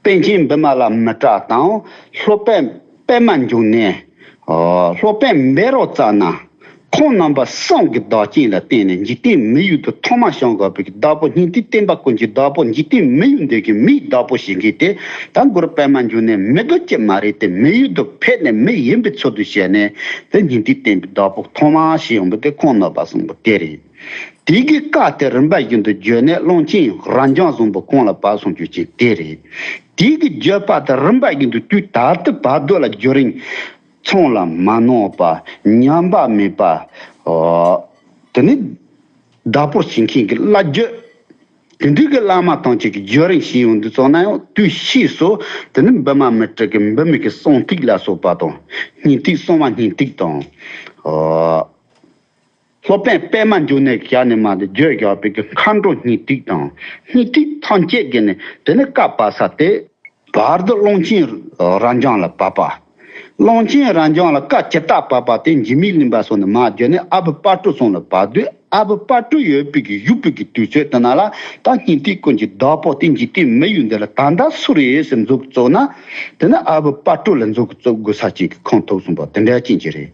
པཎ་ཆེན་བི་མ་ལ་མི་ཏྲ་དང་སློབ་དཔོན་པདྨ་འབྱུང་གནས། ཨ། སློབ་དཔོན་བཻ་རོ་ཙ་ན། ཁོང་རྣམ་པ་གསུམ་གྱི་བདག་རྐྱེན་ལ་བརྟེན་ནས་འཇིག་རྟེན་མི་ཡུལ་དུ་ཐོག་མ་བྱུང་དགོས་པའི་བདག་པོ། སྙིང་ཐིག་བསྟན་པ་ཀུན་གྱི་བདག་པོ། འཇིག་རྟེན་མི་ཡུལ་འདི་གི་མིའི་བདག་པོ་བྱེད་མཁན་དེ་ད་གུ་རུ་པདྨ་འབྱུང་གནས་མི་དགོས་ཀྱི་མ་རེད་དེ། མི་ཡུལ་དུ་ཕེབས་ནས་མི་ཡིན་པའི་ཚུལ་དུ་བྱས་ནས་དེ་སྙིང་ཐིག་བསྟན་པའི་བདག་པོ་ཐོག་མ་བྱས་ཡོང་བ་དེ་ཁོང་རྣམ་པ་གསུམ་པོ་དེ་རེད། དེ་གི་བཀའ་དེ་རིམ་པ་བཞིན་དུ་བརྗོད་ནས་ཀློང་ཆེན་རབ་འབྱམས་བཟང་པོ་ཁོང་ལ་བབས་སོང་རྒྱུ་ཅན་དེ་རེད། དེ་གི་བརྗོད་པ་དེ་རིམ་པ་བཞིན་དུ་དུས་ད་ལྟ་བར་དུ་ལ་བརྒྱུད་རིམ་ཚང་ལ་མ་ནོར་བ། ཉམས་པ་མེད་པ། ཨོ། དེ་ནི་བདག་པོ་བྱེད་མཁན་གྱི་བླ་བརྒྱུད། དེ་འདྲའི་གི་བླ་མ་ཐམས་ཅད་ཀྱི་བརྒྱུད་རིམ་བྱས་ཡོང་དུས་ཙམ་ན་ཡང་དུས་ཕྱིས་སུ་དེ་ནི་བི་མ་མི་ཏྲ་གི་འབུམ་གྱི་གསང་ཐིག་ལ་སོགས་པ་དང་། སྙིང་ཐིག་གསང་བ་སྙིང་ཐིག་དང་། ཨོ། སློབ་དཔོན་པདྨ་འབྱུང་གནས་ཀྱི་ཞལ་ནས་མར་དེ་བརྗོད་བཞག་པའི་གི་མཁའ་འགྲོ་སྙིང་ཐིག་དང་། སྙིང་ཐིག་ཐམས་ཅད་ཀྱི་ནི་དེ་ནི་བཀའ་བབས་ས་དེ། བར་དུ་ཀློང་ཆེན་རབ་འབྱམས་ལ་བབས་པ། ཀློང་ཆེན་རབ་འབྱམས་ལ་བཀའ་ཇི་ལྟར་བབས་པ་དེ་འཇིགས་མེད་གླིང་པ་སོགས་ནས་མར་བརྒྱུད་ནས་ཨ་བུ་དཔལ་སྤྲུལ་ཚང་ལ་བབས་དུས། ཨ་བུ་དཔལ་སྤྲུལ་ཡོད་པའི་གི་བཞུགས་པའི་གི་དུས་ཚོད་དེ་ན་ལ་ད་སྙིང་ཐིག་ཀུན་གྱི་བདག་པོ་དེ་འཇིག་རྟེན་མི་ཡུལ་འདི་ལ་ད་ལྟ་སུ་རེད་ཟེར་མཛུབ་བཙུགས་ན། དེ་ནི་ཨ་བུ་དཔལ་སྤྲུལ་ལ་མཛུབ་བཙུགས་དགོས་ས་ཅིག་གི་ཁུངས་ཐུབ་སོང་བ་དེ་འདྲ་ཅན་ཅིག་རེད།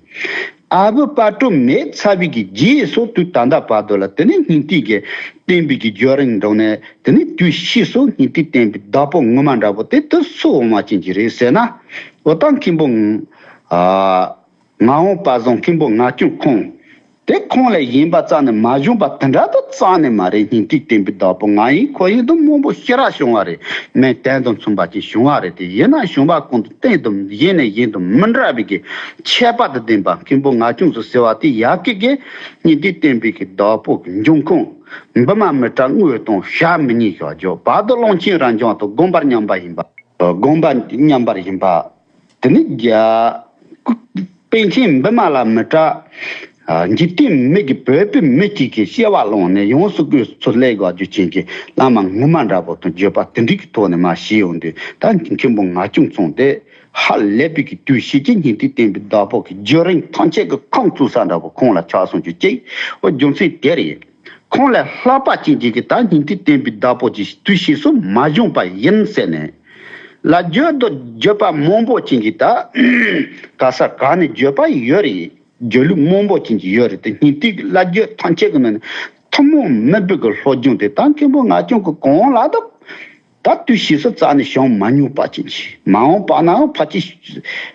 ཨ་བུ་དཔལ་སྤྲུལ་མེད་ཚར་བའི་གི་རྗེས་སུ་དུས་ད་ལྟ་བར་དུ་ལ་དེ་ནི་སྙིང་ཐིག་གི་བསྟན་པའི་གི་བརྒྱུད་རིམ་འགྲོ་ནས། དེ་ནི་དུས་ཕྱིས་སུ་སྙིང་ཐིག་བསྟན་པའི་བདག་པོ་ངོ་མ་འདྲ་པོ་དེ་དུ་སུ་འོང་བ་ཅན་གྱི་རེད་ཟེར་ན། འོ་ད་མཁན་པོ། ཨ། ངག་དབང་པ་བཟང་མཁན་པོ་ངག་སྐྱོང་ཁོང་། དེ་ཁོང་ལས་ཡིན་པ་རྩ་ནས་མ་བྱུང་བ་དེ་འདྲ་དུ་རྩ་ནས་མ་རེད། སྙིང་ཐིག་བསྟན་པའི་བདག་པོ་ང་ཡིན་ཁོ་ཡིན་དུ་མང་པོ་ཞེ་དྲག་བྱུང་བ་རེད། མིང་དོན་དང་མཚུངས་པ་ཅིག་བྱུང་བ་རེད། དེ་ཡིན་ན་བྱུང་བ་གོང་དུ་བསྟན་དུ་ཡིན་ནས་ཡིན་དུ་མི་འདྲ་བའི་གི་ཁྱད་པར་དུ་ལྡན་པ་མཁན་པོ་ང་ཆུང་སུ་ཟེར་བ་དེ་ཡ་གི་གི་སྙིང་ཐིག་བསྟན་པའི་གི་བདག་པོ་གི་འབྱུང་ཁུངས་བི་མ་མི་ཏྲ་དངོས་དང་གཞལ་མི་ཉིད་བཞག་བརྗོད་བར་དུ་ཀློང་ཆེན་རབ་འབྱམས་དང་དགོངས་པར་མཉམ་པ་ཡིན་པ། དགོངས་པ་མཉམ་པར་ཡིན་པ། དེ་ནི་རྒྱ། པཎ་ཆེན་བི་མ་ལ་མི་ཏྲ། འཇིག་རྟེན་མི་གི་བོད་པའི་མི་གཅིག་གིས་སྐྱེ་བ་བླངས་ནས་ཡོངས་སུ་བཀོད་ཚུལ་ལས་དགོས་རྒྱུ་ཅན་གྱི་བླ་མ་ངོ་མ་འདྲ་པོ་དང་བརྗོད་པ་དེ་འདྲའི་གི་ཐོག་ནས་མ་ཤེས་ཡོང་དུས་ད་མཁན་པོ་ང་ཆུང་ཚང་དེ་ཧ་ལས་པའི་གི་དུས་ཤིག་གི་སྙིང་ཐིག་བསྟན་པའི་བདག་པོ་གི་བརྒྱུད་རིམ་ཐམས་ཅད་ཀྱི་ཁུངས་བཙུགས་ས་འདྲ་པོ་ཁོང་ལ་ཆགས་སོང་རྒྱུ་ཅིག་འོ་རྒྱུ་མཚན་དེ་རེད། ཁོང་ལས་ལྷག་པ་ཅན་གྱི་གི་ད་སྙིང་ཐིག་བསྟན་པའི་བདག་པོ་ཅིག་དུས་ཤིག་སུ་མ་བྱུང་པ་ཡིན་ཟེར་ནས། ལ་བརྗོད་དུ་བརྗོད་པ་མང་པོ་ཅན་གྱི་ད་ག་ས་ག་ནས་བརྗོད་པ་ཡོད་རེད། བརྗོད་ལུགས་མང་པོ་ཅན་གྱི་ཡོད་རེད། དེ་སྙིང་ཐིག་གི་ལ་བརྗོད་ཐམས་ཅད་ཀྱི་ནང་ནས་ཐུན་མོང་མིན་པའི་གི་སློབ་སྦྱོང་དེ་ད་མཁན་པོ་ང་ཆུང་གི་གོང་ལ་ད་ད་དུས་ཤིག་སུ་རྩ་ནས་བྱུང་མ་མྱོང་པ་ཅན་གྱི་མ་འོངས་པ་ནའང་ཕལ་ཆེར་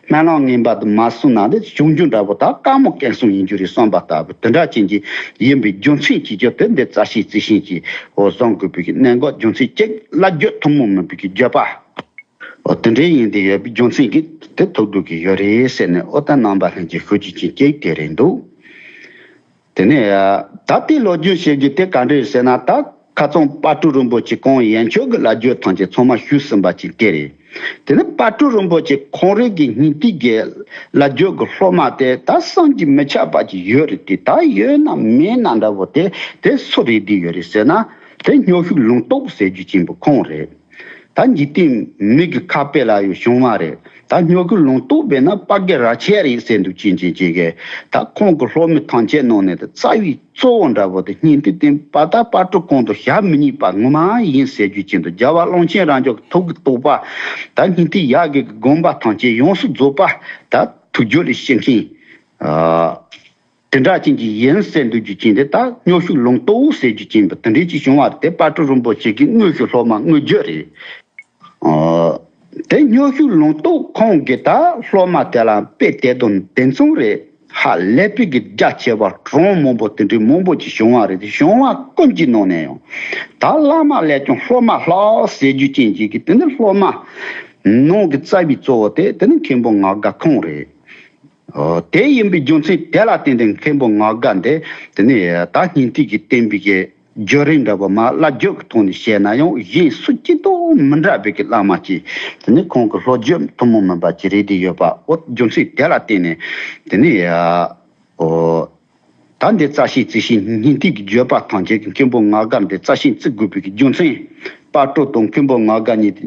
སྨོན་ལམ་ངན་པ་དུ་མ་སོང་ན་འདི་བྱུང་རྒྱུ་འདྲ་པོ་ད་དཀའ་མོ་སྐད་གསུང་ཡིན་རྒྱུ་རེད་བསམ་པ་ལྟ་བུ་དེ་འདྲ་ཅན་གྱི་ཡིན་པའི་རྒྱུ་མཚན་གྱིས་ཀྱང་དེ་འདི་རྩ་ཤེས་རྩིས་ཤེས་ཀྱི་འོ་བཟང་དགོས་པའི་གི་གནད་འགག་རྒྱུ་མཚན་གཅིག་ལ་བརྗོད་ཐུན་མོང་མིན་པའི་གི་བརྗོད་པ། འོ་དེ་འདྲའི་ཡིན་དེ་ཡོད་པའི་རྒྱུ་མཚན་གྱིས་དེ་ཐུག་འདུག་གི་ཡོད་རེད་ཟེར་ནས་འོ་ད་རྣམ་པ་ལྷན་རྒྱས་ཤོད་རྒྱུ་ཅན་གཅིག་དེ་རེད་འདུག་དེ་ནས་ད་ལྟའི་ལོ་རྒྱུས་བཤད་རྒྱུ་དེ་ག་འདྲ་རེད་ཟེར་ན། ད་ཁ་ཚང་དཔལ་སྤྲུལ་རིན་པོ་ཆེ་ཁོང་ཡན་ཆོད་ཀྱི་ལ་རྒྱོད་ཐམས་ཅད་ཚང་མ་ཞུས་ཟིན་པ་ཅིག་དེ་རེད། དེ་ནས་དཔལ་སྤྲུལ་རིན་པོ་ཆེ་ཁོང་རང་གི་སྙིང་ཐིག་གི་ལ་རྒྱོད་ཀྱི་སློབ་མ་དེ་ད་བསམ་གྱིས་མི་ཁྱབ་པ་ཅིག་ཡོད་རེད་དེ། ད་ཡོད་ན་མེད་ན་འདྲ་བོ་དེ་དེ་སུ་རེད་དེ་ཡོད་རེད་ཟེར་ན། དེ་སྨྱོ་ཤུལ་ལུང་རྟོགས་ཟེར་རྒྱུ་ཅན་པོ་ཁོང་རེད། ད་འཇིག་རྟེན་མི་གི་ཁ་དཔེ་ལ་ཡང་བྱུང་བ་རེད། ད་སྨྱོ་ཤུལ་ལུང་རྟོགས་བས་ན་དཔལ་དགེ་ར་ཆེ་རེད་ཟེར་འདུག་ཅན་ཅན་ཅན་གྱིས་ད་ཁོང་གི་སློབ་མ་ཐམས་ཅད་ནང་ནས་ད་རྩ་བའི་གཙོ་བོ་འདྲ་བོ་དེ་སྙིང་ཐིག་བསྟན་པ་ད་དཔལ་སྤྲུལ་གོང་དུ་བཞག་མི་ཉན་པ་ངོ་མ་ཡིན་ཟེར་རྒྱུ་ཅན་དུ་རྒྱལ་བ་ཀློང་ཆེན་རབ་འབྱམས་ཀྱི་ཐུགས་ཀྱི་རྟོགས་པ་ད་སྙིང་ཐིག་ཡ་གི་དགོངས་པ་ཐམས་ཅད་ཡོངས་སུ་རྫོགས་པ་ད་ཐུགས་རྒྱུད་ལ་ཤེས་མཁན། དེ་འདྲ་ཅན་གྱི་ཡིན་ཟེར་འདུག་རྒྱུ་ཅན་དེ་ད་སྨྱོ་ཤུལ་ལུང་རྟོགས་ཟེར་རྒྱུ་ཅན་པ་དེ་འདྲའི་ཅིག་བྱུང་བ་དེ་དཔལ་སྤྲུལ་རིན་པོ་ཆེ་གི་དངོས་ཀྱི་སློབ་མ་དངོས་བརྒྱུད་རེད། ཨོ། དེ་སྨྱོ་ཤུལ་ལུང་རྟོགས་ཁོང་གི་ད་སློབ་མ་དེ་ལ་དཔེ་དེ་དང་དེ་མཚུངས་རེད། ཧ་ལས་པའི་གི་རྒྱ་ཆེ་བ་གྲངས་མང་པོ་དེ་འདྲའི་མང་པོ་ཅིག་བྱུང་བ་རེད་དེ། བྱུང་བ་ཀུན་གྱི་ནང་ནས་ཡང་ད་བླ་མ་ལས་ཀྱང་སློབ་མ་ལྷག་ཟེར་རྒྱུ་ཅན་ཅིག་གི་དེ་ནི་སློབ་མ་ནང་གི་རྩ་བའི་གཙོ་བོ་དེ་དེ་ནི་མཁན་པོ་ངག་དགའ་ཁོང་རེད། ཨོ། དེ་ཡིན་པའི་རྒྱུ་མཚན་དེ་ལ་བརྟེན་ཏེ་མཁན་པོ་ངག་དགའ་འདི་དེ་ནི་ད་སྙིང་ཐིག་གི་བསྟན་པའི་གི་བརྒྱུད་རིམ་འདྲ་པོ་མ་བླ་བརྒྱུད་ཀྱི་ཐོག་ནས་བཤད་ན་ཡང་གཞན་སུ་གཅིག་ཏུ་མི་འདྲ་བའི་གི་བླ་མ་ཅིག་དེ་ནི་ཁོང་གི་སློབ་བརྒྱུད་ཐུན་མོང་མིན་པ་ཅིག་རེད་དེ་ཡོད་པ། ཨོ། རྒྱུ་མཚན་དེ་ལ་བརྟེན་ནས་དེ་ནི་ཨོ། ད་འདི་རྩ་ཤེས་རྩིས་ཤེས་སྙིང་ཐིག་གི་བརྗོད་པ་ཐམས་ཅད་ཀྱི་མཁན་པོ་ངག་དགའ་འདི་རྩ་ཤེས་རྩི་དགོས་པའི་གི་རྒྱུ་མཚན། དཔལ་སྤྲུལ་དང་མཁན་པོ་ངག་དགའ་གཉིས་དེ་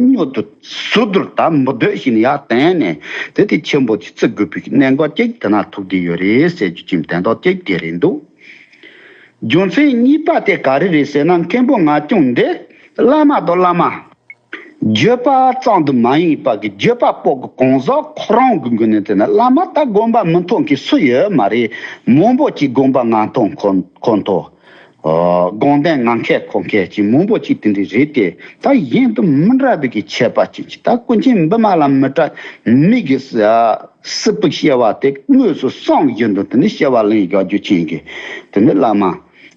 མྱུར་དུ་ཟུར་དུ་ད་མི་སྡོད་ཞིག་ནས་ཡར་བསྟན་ནས་དེ་དེ་ཆེན་པོ་ཅིག་བརྩི་དགོས་པའི་གནད་འགག་ཅིག་དེ་ན་ཐུག་བསྡད་ཡོད་རེད་ཟེར་རྒྱུ་ཅིག་དོན་དག་ཅིག་དེ་རེད་འདུག་རྒྱུ་མཚན་གཉིས་པ་དེ་ག་རེ་རེད་ཟེར་ན། མཁན་པོ་ང་ཆུང་འདི་བླ་མ་དང་བླ་མ། བརྗོད་པ་ཙམ་དུ་མ་ཡིན་པ་གི་བརྗོད་པ་པོ་གི་གང་ཟག་ཁོ་རང་གི་མགོ་ནས་བལྟས་ན་བླ་མ་ད་དགོངས་པ་མི་མཐུན་མཁན་སུ་ཡོད་མ་རེད། མང་པོ་ཅིག་དགོངས་པ་ང་མཐུན་ཁོ་ཁོ་མཐུན། ཨོ། དགོངས་དོན་ང་མཁས་ཁོ་མཁས་ཅིག་མང་པོ་ཅིག་དེ་འདྲ་རེད་དེ། ད་གཞན་དུ་མི་འདྲ་བའི་གི་ཁྱད་པར་ཅན་ཅིག་ད་ཀུན་མཁྱེན་བི་མ་ལ་མི་ཏྲ་མི་གི་སྲིད་པའི་སྐྱེ་བ་དེ་དངོས་སུ་བསམ་བཞིན་དུ་དེ་ནི་སྐྱེ་བ་ལེན་རྒྱག་རྒྱུ་ཅན་གྱི་དེ་ནི་བླ་མ།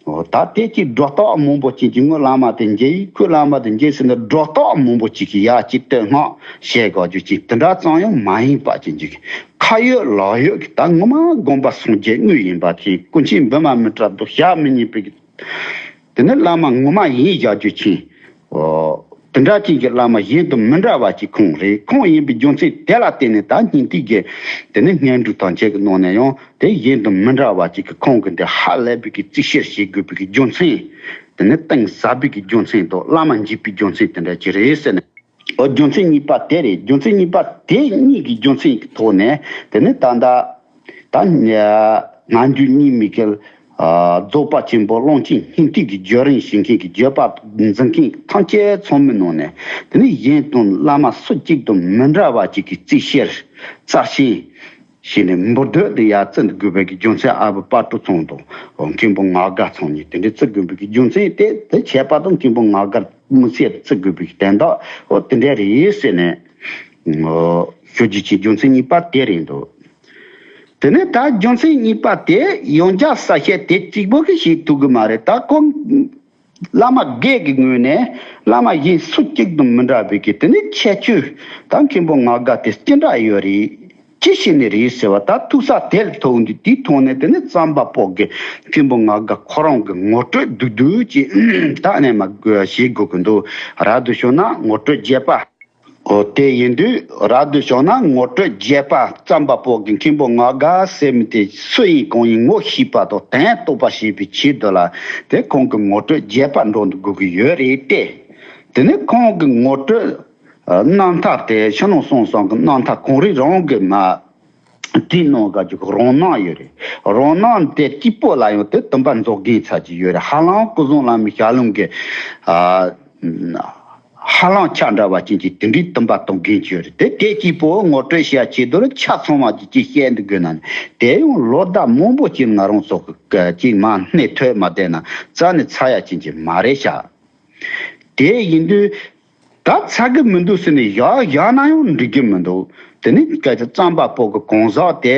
འོ། ད་དེ་ཅིག་སྒྲོ་བཏགས་མང་པོ་ཅན་གྱི་ངོ་བླ་མ་དེ་མཇལ་ཡིན། ཁོའི་བླ་མ་དེ་མཇལ་ཟེར་ནས་སྒྲོ་བཏགས་མང་པོ་ཅིག་གི་ཡ་གཅིག་སྟོད་སྔགས་བཤད་དགོས་རྒྱུ་ཅིག་དེ་འདྲ་ཙམ་ཡང་མ་ཡིན་པ་ཅན་གྱི་ཁ་ཡོད་ལག་ཡོད་ཀྱི་ད་ངོ་མ་དགོངས་པ་སངས་རྒྱས་དངོས་ཡིན་པ་ཅིག་ཀུན་མཁྱེན་བི་མ་མི་ཏྲ་དུ་བཞག་མི་ཉན་པའི་གི་དེ་ནི་བླ་མ་ངོ་མ་ཡིན་བཞག་རྒྱུ་ཅན། འོ། དེ་འདྲ་ཅན་གྱི་བླ་མ་གཞན་དུ་མི་འདྲ་བ་ཅིག་ཁོང་རེད། ཁོང་ཡིན་པའི་རྒྱུ་མཚན་དེ་ལ་བརྟེན་ནས་ད་སྙིང་ཐིག་གི་དེ་ནི་སྙན་སྒྲོན་ཐམས་ཅད་ཀྱི་ནང་ནས་ཡང་དེ་གཞན་དུ་མི་འདྲ་བ་ཅིག་གི་ཁོང་གི་འདི་ཧ་ལས་པའི་གི་རྩིས་བཤེར་བྱེད་དགོས་པའི་གི་རྒྱུ་མཚན། དེ་ནི་གཏིང་ཟབ་པའི་གི་རྒྱུ་མཚན་དང་བླ་མ་འཇིགས་པའི་རྒྱུ་མཚན་དེ་འདྲ་ཅིག་རེད་ཟེར་ནས། འོ། རྒྱུ་མཚན་གཉིས་པ་དེ་རེད། རྒྱུ་མཚན་གཉིས་པ་དེ་གཉིས་ཀྱི་རྒྱུ་མཚན་གྱི་ཐོག་ནས་དེ་ནི་ད་ལྟ་ད་ནང་རྒྱུད་གཉིས་མེད་ཀྱི་རྫོགས་པ་ཆེན་པོ་ཀློང་ཆེན་སྙིང་ཐིག་གི་བརྒྱུད་རིམ་ཞིག་མཁན་གྱི་བརྗོད་པ་འཛིན་མཁན་ཐམས་ཅད་ཚང་མའི་ནང་ནས་དེ་ནི་གཞན་དང་བླ་མ་སུ་གཅིག་ཏུ་མི་འདྲ་བ་ཅིག་གི་རྩིས་བཤེར་རྩ་ཤེས་བྱས་ནས་འབུར་དོད་དེ་ཡར་བརྩི་དགོས་པའི་གི་རྒྱུ་མཚན། ཨ་བུ་དཔལ་སྤྲུལ་ཚང་དང་མཁན་པོ་ངག་དགའ་ཚང་གཉིས་དེ་འདྲའི་བརྩི་དགོས་པའི་གི་རྒྱུ་མཚན་དེ་དེ་ཁྱད་པར་དུ་མཁན་པོ་ངག་དགའ་དམིགས་བསལ་དུ་བརྩི་དགོས་པའི་གི་དོན་དག་འོ་དེ་འདྲ་རེད་ཟེར་ནས་ཞུ་རྒྱུ་ཅིག་རྒྱུ་མཚན་གཉིས་པ་དེ་རེད་འདུག་དེ་ནས་ད་རྒྱུ་མཚན་གཉིས་པ་དེ་ཡང་བསྐྱར་གསལ་བཤད་དེ་གཅིག་པོ་གིས་བྱེད་ཐུབ་ཀྱི་མ་རེད། ད་ཁོ་བླ་མ་སྒེར་གྱི་ངོས་ནས་བླ་མ་གཞན་སུ་གཅིག་དང་མི་འདྲ་བའི་གི་དེ་ནས་ཁྱད་ཆོས་ད་མཁན་པོ་ང་དགའ་དེ་ཅི་འདྲ་ཡོད་རེད། ཅི་བྱས་ནས་རེད་ཟེར་བ། ད་ཐུག་ས་དེ་ལ་ཐུག་འདུག་དེའི་ཐོག་ནས་དེ་ནས་རྩོམ་པ་པོ་གི་མཁན་པོ་ང་དགའ་ཁོ་རང་གི་ངོ་སྤྲོད་བསྡུས་བསྡུས་ཀྱིས་ད་ནས་མ་བྱེད་དགོས་ཀྱི་འདུག་རབ་ཏུ་བྱུང་ན་ངོ་སྤྲོད་རྒྱས་པ། འོ་དེ་ཡིན་དུས་རབ་ཏུ་བྱུང་ན་ངོ་སྤྲོད་རྒྱས་པ། རྩོམ་པ་པོ་གི་མཁན་པོ་ང་དགའ་ཟེར་མི་དེ་སུ་ཡིན་གང་ཡིན་ངོ་ཤེས་པ་དང་དོན་རྟོགས་པ་བྱེད་པའི་ཆེད་དུ་ལ་དེ་ཁོང་གི་ངོ་སྤྲོད་རྒྱས་པ་འགྲོ་འདུག་དགོས་ཀྱི་ཡོད་རེད་དེ། དེ་ནས་ཁོང་གི་ངོ་སྤྲོད་རྣམ་ཐར་དེ་ཕྱི་ནང་གསང་གསུམ་གྱི་རྣམ་ཐར་གངས་རི་རང་གི་མ་དེའི་ནང་ག་ཅིག་རང་སྣང་ཡོད་རེད། རང་སྣང་དེ་གཅིག་པོ་ལ་ཡང་དེ་དུམ་པ་རྫོགས་མཁན་ཚ་ཅིག་ཡོད་རེད། ཧ་ལམ་སྐུ་གསུམ་བླ་མའི་ཞལ་ལུང་གི་ཨ་ཧ་ལམ་ཆ་འདྲ་བ་ཅན་གྱི་དེ་འདྲའི་དུམ་པ་གཏོང་མཁན་ཅིག་ཡོད་རེད། དེ་དེ་གཅིག་པོ་ངོ་སྤྲོད་བྱེད་ཡ་ཆེད་དུ་ཆ་ཚང་བ་ཅིག་ཅིག་བཤད་འདུག་དགོས་ན་ནི་དེ་ཡང་ལོ་ཟླ་མང་པོ་ཅིག་ང་རང་ཚོ་གི་ཅིག་མ་སྣེ་ཐོས་མ་བསྡད་ན་རྩ་ནས་ཚར་ཡ་ཅན་ཅིག་མ་རེད་ཤག་དེ་ཡིན་དུས། ད་ཚར་གི་མི་འདུག་ཟེར་ནས་བཞག་བཞག་ན་ཡང་འགྲིག་གི་མི་འདུག་དེ་ནི་སྐད་ཆ་རྩོམ་པ་པོ་གི་གང་ཟག་དེ་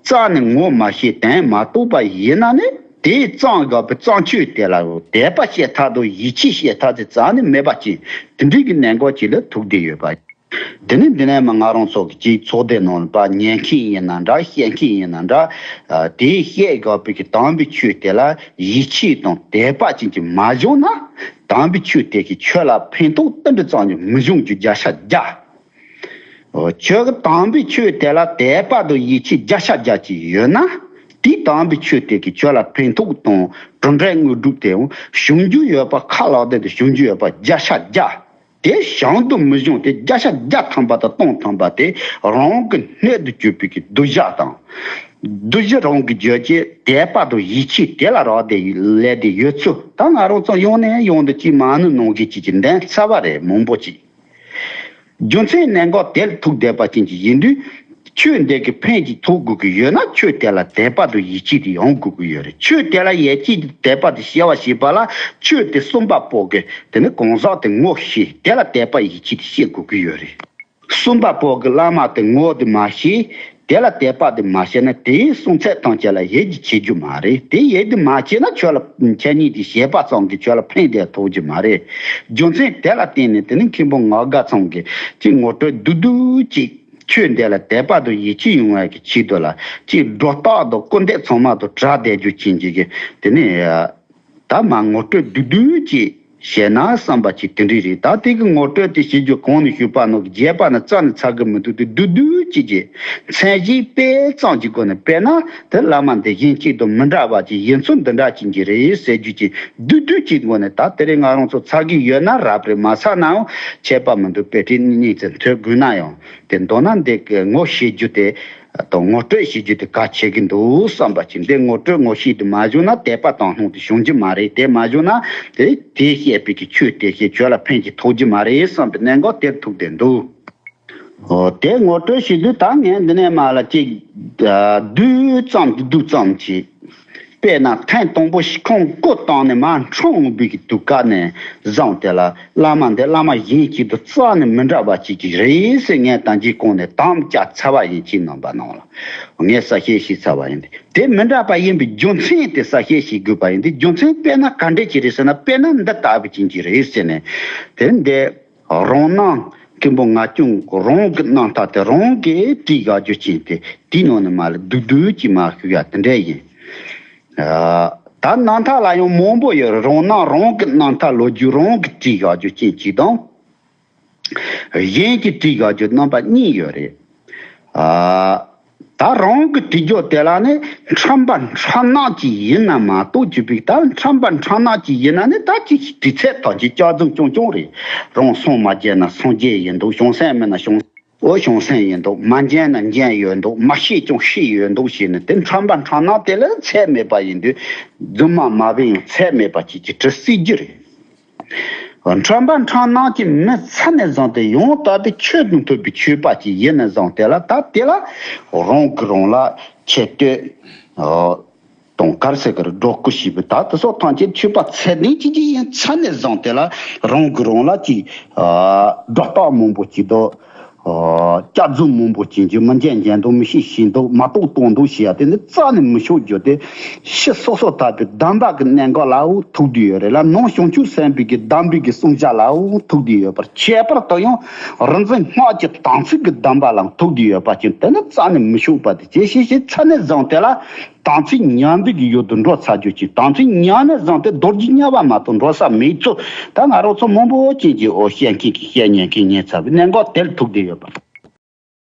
རྩ་ནས་ངོ་མ་ཤེས་དོན་མ་རྟོགས་པ་ཡིན་ན་ནི་དེའི་རྩོམ་དགོས་པའི་རྩོམ་ཆོས་དེ་ལ་དད་པ་བྱེད་ཐབས་དང་ཡིད་ཆེས་བྱེད་ཐབས་དེ་རྩ་ནས་མེད་པ་ཅིག་དེ་འདྲའི་གི་གནད་འགག་ཅིག་ལ་ཐུག་བསྡད་ཡོད་པ། དེ་ནི་འདི་ནས་མ་ང་རང་ཚོ་གི་ཅིག་ཚོགས་སྡེ་ནང་ལ་ཕར་ཉན་མཁན་ཡིན་ན་འདྲ། བཤད་མཁན་ཡིན་ན་འདྲ། ཨ་དེའི་བཤད་དགོས་པའི་གི་དམ་པའི་ཆོས་དེ་ལ་ཡིད་ཆེས་དང་དད་པ་ཅན་གྱི་མ་བྱུང་ན། དམ་པའི་ཆོས་དེ་གིས་ཁྱོད་ལ་ཕན་ཐོགས་ཏིལ་འབྲུ་ཙམ་ཡང་མི་འབྱུང་རྒྱུ་བརྒྱ་ཆ་བརྒྱ། ཨོ་ཁྱོད་ཀྱི་དམ་པའི་ཆོས་དེ་ལ་དད་པ་དང་ཡིད་ཆེས་བརྒྱ་ཆ་བརྒྱ་ཅིག་ཡོད་ན། དེའི་དམ་པའི་ཆོས་དེ་གིས་ཁྱོད་ལ་ཕན་ཐོགས་དང་གྲུབ་འབྲས་དངོས་གྲུབ་དེ་ཡང་བྱུང་རྒྱུ་ཡོད་པ་ཁ་ལག་དེ་དང་བྱུང་རྒྱུ་ཡོད་པ་བརྒྱ་ཆ་བརྒྱ། དེ་བྱུང་དུ་མི་འབྱུང་དེ་བརྒྱ་ཆ་བརྒྱ་ཐམ་པ་དང་སྟོང་ཐམ་པ་དེ་རང་གི་སྣོད་དུ་གྱུར་པའི་གི་གདུལ་བྱ་དང་། གདུལ་བྱ་རང་གི་རྒྱུད་ཀྱི་དད་པ་དང་ཡིད་ཆེས་དེ་ལ་རག་དེ་ལས་དེ་ཡོད་ཚུལ་ད་ང་རང་ཚོ་ཡོང་ནས་ཡོང་དུ་ཅིག་མ་ནུ་ནང་གི་ཅིག་གི་འདོན་ཚར་བ་རེད་མང་པོ་ཅིག་རྒྱུ་མཚན་གནད་འགག་དེར་ཐུག་བསྡད་པ་ཅན་གྱི་ཡིན་དུས། ཆོས་འདི་གི་ཕན་ཅིག་ཐོགས་དགོས་ཀྱི་ཡོད་ན་ཆོས་དེ་ལ་དད་པ་དང་ཡིད་ཆེས་དེ་ཡོང་དགོས་ཀྱི་ཡོད་རེད། ཆོས་དེ་ལ་ཡིད་ཆེས་དང་དད་པ་དེ་སྐྱེ་བ་བྱེད་པ་ལ་ཆོས་དེ་གསུངས་པ་པོ་གི་དེ་ནི་གང་ཟག་དེ་ངོ་ཤེས་དེ་ལ་དད་པ་ཡིད་ཆེས་དེ་སྐྱེ་དགོས་ཀྱི་ཡོད་རེད། གསུངས་པ་པོ་གི་བླ་མ་དེ་ངོ་དེ་མ་ཤེས། དེ་ལ་དད་པ་དེ་མ་བྱས་ན་དེའི་གསུང་ཚད་ཐམས་ཅད་ལ་ཡིད་ཀྱི་ཆེས་རྒྱུ་མ་རེད། དེ་ཡིད་དེ་མ་ཆེས་ན་ཁྱོད་ལ་ཁྱེད་གཉིས་དེ་བྱས་པ་ཙམ་གྱིས་ཁྱོད་ལ་ཕན་བདེ་ཐོགས་རྒྱུ་མ་རེད། རྒྱུ་མཚན་དེ་ལ་བརྟེན་ནས་དེ་ནི་མཁན་པོ་ངག་དགའ་ཚང་གིས་ཅིག་ངོ་སྤྲོད་བསྡུས་བསྡུས་ཅིག་ཆོས་འདི་ལ་དད་པ་དང་ཡིད་ཆེས་ཡོང་བའི་གི་ཆེད་དུ་ལ་ཅིག་སྒྲོ་བཏགས་དང་སྐུར་འདེབས་ཚང་མ་དང་བྲལ་བསྡད་རྒྱུ་ཅན་གྱི་གི་དེ་ནི། ད་མ་ངོ་སྤྲོད་བསྡུས་བསྡུས་ཅིག་བྱས་ན་བསམ་པ་ཅིག་དེ་འདྲ་རེད། ད་དེ་གི་ངོ་སྤྲོད་དེ་བྱེད་རྒྱུ་གོང་ནས་ཞུས་པ་ནང་གི་རྒྱས་པ་ནི་རྩ་ནས་ཚར་གི་མི་འདུག་དེ་བསྡུས་བསྡུས་ཅིག་གི་མཚན་གཞི་དཔེ་ཙམ་གྱི་སྒོ་ནས་དཔེར་ན་དེ་བླ་མ་འདི་གཞན་གཅིག་དང་མི་འདྲ་བ་ཅིག་ཡིན་ཚུལ་འདི་འདྲ་ཅིག་གི་རེད་ཟེར་རྒྱུ་ཅིག་བསྡུས་བསྡུས་ཅིག་སྒོ་ནས་ད་དེ་རིང་ང་རང་ཚོ་ཚར་གི་ཡོད་ན་རབ་རེད། མ་ཚར་ནའང་ཁྱད་པར་མི་འདུག་དཔེ་ཁྲིད་གཉིས་ཙམ་ཐོས་དགོས་ན་ཡང་དེ་མདོར་ན་འདི་གི་ངོ་ཤེས་རྒྱུ་དེ། དང་ངོ་སྤྲོད་བྱེད་རྒྱུ་དེ་གལ་ཆེ་གི་འདུག་བསམ་པ་ཅིག་འདི་ངོ་སྤྲོད་ངོ་ཤེས་དེ་མ་བྱུང་ན་དད་པ་དང་སྣང་དེ་བྱུང་རྒྱུ་མ་རེད། དེ་མ་བྱུང་ན་དེ་དེས་བཤད་པའི་གི་ཆོས་དེ་བཤད་ཁྱོད་ལ་ཕན་གྱི་ཐོགས་རྒྱུ་མ་རེད་བསམ་པའི་གནད་འགག་དེར་ཐུག་བསྡད་འདུག་འོ་དེ་ངོ་སྤྲོད་བྱེད་དུས་ད་ངས་འདི་ནས་མ་ལ་ཅིག་བསྡུས་ཙམ་བསྡུས་ཙམ་ཅིག་དཔེར་ན་ཐེངས་དང་པོ་ཞིག་ཁོང་སྐུ་བཏང་ནས་མར་འཁྲུངས་འོང་བའི་གི་དུས་སྐབས་ནས་བཟུང་དེ་ལ་བླ་མ་འདི་བླ་མ་གཞན་གཅིག་དང་རྩ་ནས་མི་འདྲ་བ་ཅིག་ཅིག་རེད་ཟེར་ངས་ད་ཅིག་གོང་ནས་དམ་བཅའ་ཚར་བ་ཡིན། ཅིག་རྣམ་པ་ནང་ལ་ངས་གསལ་བཤད་ཞུས་ཚར་བ་ཡིན། དེ་མི་འདྲ་བ་ཡིན་པའི་རྒྱུ་མཚན་དེ་གསལ་བཤད་ཞུ་དགོས་པ་ཡིན། དེ་རྒྱུ་མཚན་དཔེར་ན་ག་འདྲས་ཅིག་རེད་ཟེར་ན་དཔེར་ན་འདི་ལྟ་བུ་ཅིག་ཅིག་རེད་ཟེར་ནས་དེ་འདི། རང་སྣང་མཁན་པོ་ང་སྐྱོང་རང་གི་རྣམ་ཐར་དེ་རང་གིས་བྲིས་དགའ་རྒྱུ་ཅན་དེ་དེའི་ནང་ནས་མ་ལ་བསྡུས་བསྡུས་ཀྱིས་མ་ཞུ་ཡ་དེ་འདྲ་ཡིན། ད་རྣམ་ཐར་ལ་ཡང་མང་པོ་ཡོད་རེད། རང་སྣང་རང་གི་རྣམ་ཐར་ལོ་རྒྱུས་རང་གིས་བྲིས་དགའ་རྒྱུ་ཅན་གཅིག་དང་། གཞན་གྱིས་བྲིས་དགའ་རྒྱུ་རྣམ་པ་གཉིས་ཡོད་རེད། ད་རང་གི་བྲིས་རྒྱུ་དེ་ལ་ནི་ཁྲམ་པ་ཁྲམ་ནག་ཅིག་ཡིན་ན་མ་གཏོགས་ཅིག་པིག་ད་ཁྲམ་པ་ཁྲམ་ནག་ཅིག་ཡིན་ན་ནི་ད་ཅིག་བྲིས་ཚད་ཐམས་ཅད་སྐྱག་རྫུན་རྐྱང་རྐྱང་རེད། རང་སངས་མ་རྒྱས་ན་སངས་རྒྱས་ཡིན་འདུག་བྱང་སེམས་མེད་ན་བྱང་འོ་བྱང་སེམས་ཡིན་འདུག་མ་འཇོན་ན་འཇོན་ཡོད་འདུག་མ་ཤེས་ཀྱང་ཤེས་ཡོད་འདུག་ཞེས་ནས་དེ་ཁྲམ་པ་ཁྲམ་ནག་དེ་ལ་ཚད་མེད་པ་ཡིན་དུས་རྫུན་མ་མ་བིན་ཡང་ཚད་མེད་པ་ཅིག་གིས་བྲིས་སྲིད་རྒྱུ་རེད། ཁྲམ་པ་ཁྲམ་ནག་གི་མི་ཚ་ནས་བཟུང་སྟེ་ཡང་དག་པའི་ཆོས་དང་མཐུན་པའི་ཆོས་པ་ཅིག་ཡིན་ནས་བཟུང་སྟེ་ལ་ད་དེ་ལ་རང་གིས་རང་ལ་ཆེ་བསྟོད་དང་གར་སེ་གར་སྒྲོ་སྐུར་ཞེས་པའི་ད་དེ་སོགས་ཐམས་ཅད་ཆོས་པ་ཚད་ལྡན་ཅིག་ཅིག་ཡིན་ཚ་ནས་བཟུང་སྟེ་ལ་རང་གིས་རང་ལ་ཅིག་སྒྲོ་བཏགས་མང་པོ་ཅིག་དང་ སྐྱབས་རྫུན་མང་པོ་ཅན་གྱི་མི་འཇལ་འཇལ་འདུག་མི་ཤེས་ཤེས་འདུག་མ་རྟོགས་རྟོགས་འདུག་ཞེས་ཡ་དེ་ནི་རྩ་ནས་མི་ཤོད་རྒྱུ་དེ། ཕྱི་སོ་སོ་ལྟ་བུའི་སྡོམ་པ་གི་གནད་འགག་ལའོ་ཐུག་བསྡད་ཡོད་རེད་ལ། ནང་བྱང་ཆུབ་སེམས་དཔའི་གི་སྡོམ་པའི་གི་བསྲུང་བྱ་ལའོ་ཐུག་བསྡད་ཡོད་པར། ཁྱད་པར་དུ་ཡང་རིག་འཛིན་སྔགས་ཀྱི་དམ་ཚིག་གི་སྡོམ་པ་ལའང་ཐུག་བསྡད་ཡོད་པ་ཅན་དེ་ནི་རྩ་ནས་མི་ཤོད་པ་དེ། ཇི་ཞིག་ཞིག་ཚད་ནས་བཟུང་སྟེ་ལ། དམ་ཚིག་ཉམས་པའི་གི་ཡུལ་དུ་འགྲོ་ཚར་རྒྱུ་ཅིག་དམ་ཚིག་ཉམས་ནས་བཟུང་སྟེ་རྡོ་རྗེ་དམྱལ་བ་མ་གཏོགས་འགྲོ་ས་མེད་ཚུལ། ད་ང་རང་ཚོ་མང་པོ་ཅན་གྱི་འོ་བཤད་མཁན་གྱི་བཤད་ཉན་མཁན་ཉན་ཚར་བའི་གནད་འགག་དེ་ལ་ཐུག་བསྡད་ཡོད་པ།